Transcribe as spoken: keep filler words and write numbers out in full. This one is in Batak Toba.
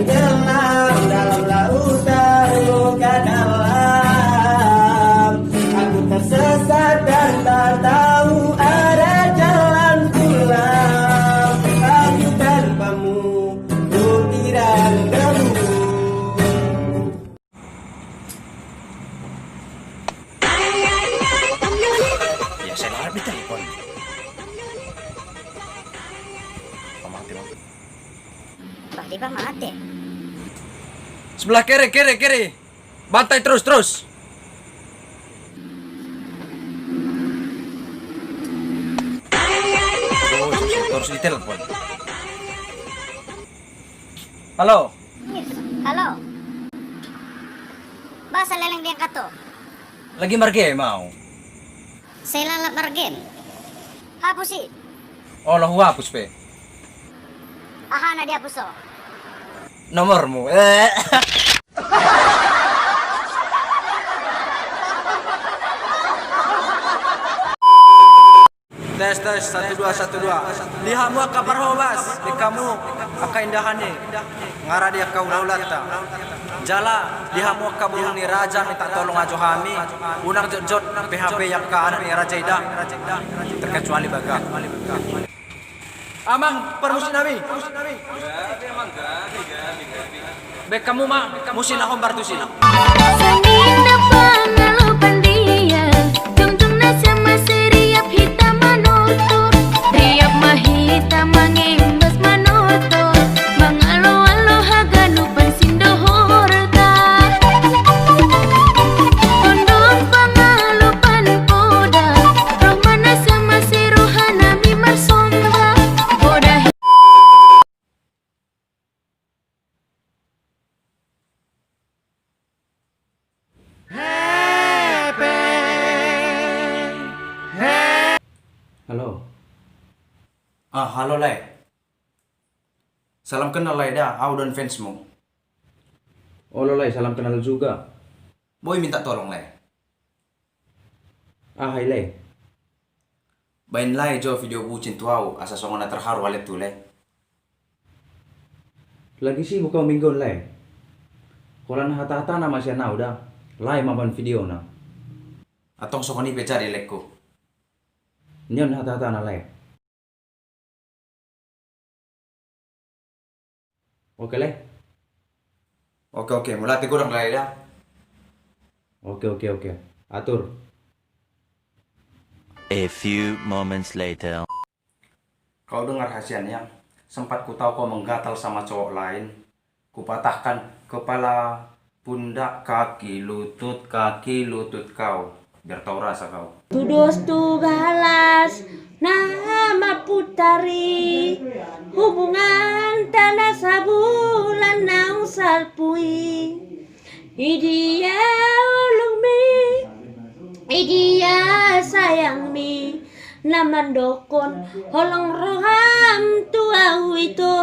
Tenggelam dalam lautan luka dalam. Aku tersesat dan tak tahu arah jalan pulang. Aku tanpamu, putih dan debu. Ya, saya harap ditelepon. Kok mati, Bang? Tiba-tiba mati. Sebelah kiri, kiri, kiri. Bantai terus, terus. Oh, terus ditelepon. Halo. Yes, halo. Boasa leleng di angkat tu? Lagi margame au. Sai lalap margame. Hapus i. Olo, huhapus pe. Aha na dihapus ho? Nomormu. Eh. Tes, tes, satu, dua, satu, dua. Di hamu angka parhobas, di hamu angka indahan i. Nunga rade angka hulahulanta. Jala di hamu angka boru ni raja, minta tolong ma jo hami. Unang jotjot P H P angka anak ni raja i da. Terkecuali Bagak. Amang parmusik nami. Baen hamu ma musik na hombar tusi. Songon i na pangaloban dia, jongjong na sian masa i riap hita manortor. Riap ma hita mangembas manortor, mangaloalo haganupan sindohorta. Tondong pangaloban poda, roha ma na sian masa i roha nami marsomba. Poda Halo. Ah, halo, Lae. Salam kenal, Lae, da. Au do on fansmu. Olo, Lae, salam kenal juga. Boi minta tolong, Lae. Aha i, Lae? Baen, Lae, jo video bucin tu au, asa songon na terharu ale tu, Lae. Lagi sibuk au minggu on, Lae. Holan hatahatana ma sian au da. Lae ma baen videona. Antong songon i pe jadi, Laengku. Nion hatahatana, Lae. Oke, Lae. Oke, oke. Mauliate godang, Lae, da. Oke, oke, oke. Atur. A few moments later. Kau dengar, hasian, yang sempat ku tahu kau menggatal sama cowok lain. Kupatahkan kepala, pundak, kaki, lutut, kaki, lutut kau. Biar tahu rasa kau. Tudos tu balas na maputari, hubunganta na sabulan naung salpu i. Idia olongmi, idia sayangmi, na mandokkon holong roham tu au ito.